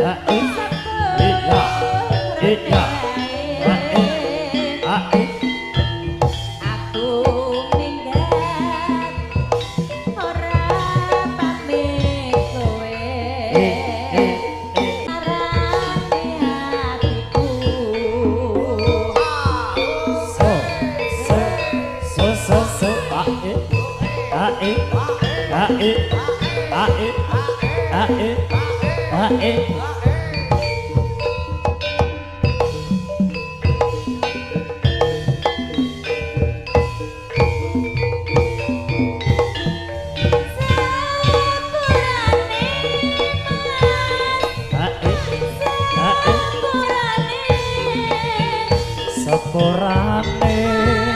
A e. Iya. Iya. A e. A e. Aku minggat ora pamit kowe. E e. Arane hatiku. So so so so so a e. A e. A e. A e. A e. A e. Sepurane Mas, A e. A e. sepurane. Sepurane.